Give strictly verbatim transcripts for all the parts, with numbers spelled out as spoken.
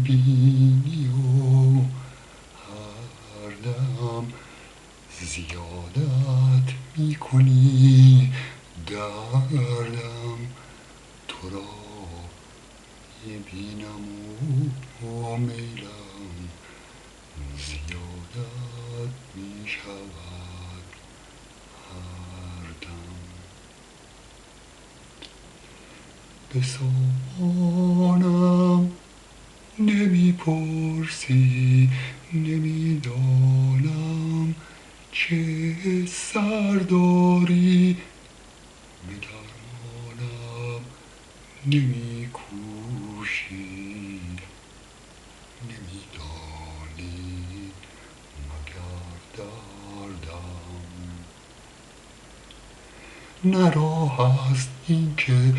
بینی و هر دم زیادت می‌کنی دردم. تو را می‌بینم و میلم زیادت می‌شود هر دم. به سامانم نمی‌پرسی، نمی‌دانم چه سر داری، به درمانم نمی‌کوشی، نمی‌دانی مگر دردم. نه راه است این که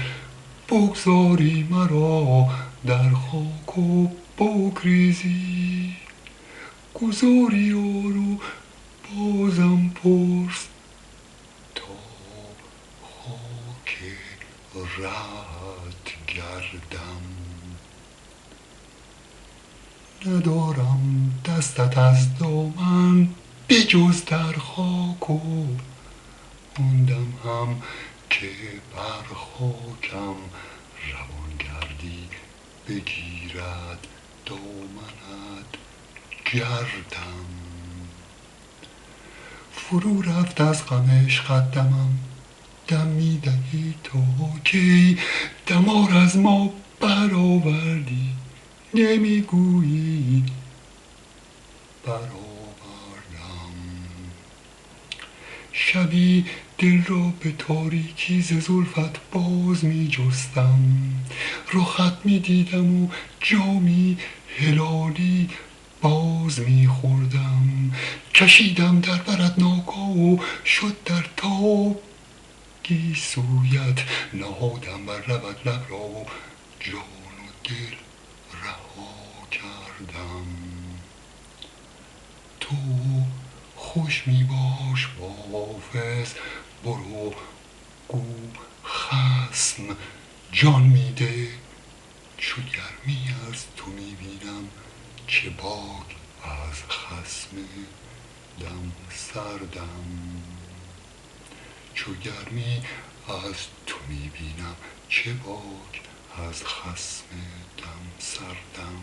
بگذاری مرا در خاک و بگریزی، گذاری آرو بازم پرس تا خاک رهت گردم. ندارم دستت از دامن به جز در خاک و آن دم هم که بر خاکم روان گردی بگیرد دامنت گردم. فرو رفت از غم عشقت دمم، دم می‌دهی تا کی؟ دمار از ما برآوردی، نمی‌گویی برآوردم. شبی دل را به تاریکی ز زلفت باز می‌جستم، رخت می‌دیدم و جامی هلالی باز می‌خوردم. کشیدم در برت ناگاه و شد در تاب گیسویت، نهادم بر لبت لب را و جان و دل رها کردم. تو خوش می‌باش و حافظ، برو گو خصم جان می‌ده. چو گرمی از تو می‌بینم چه باک از خصم دم سردم. چو گرمی از تو می‌بینم چه باک از خصم دم سردم.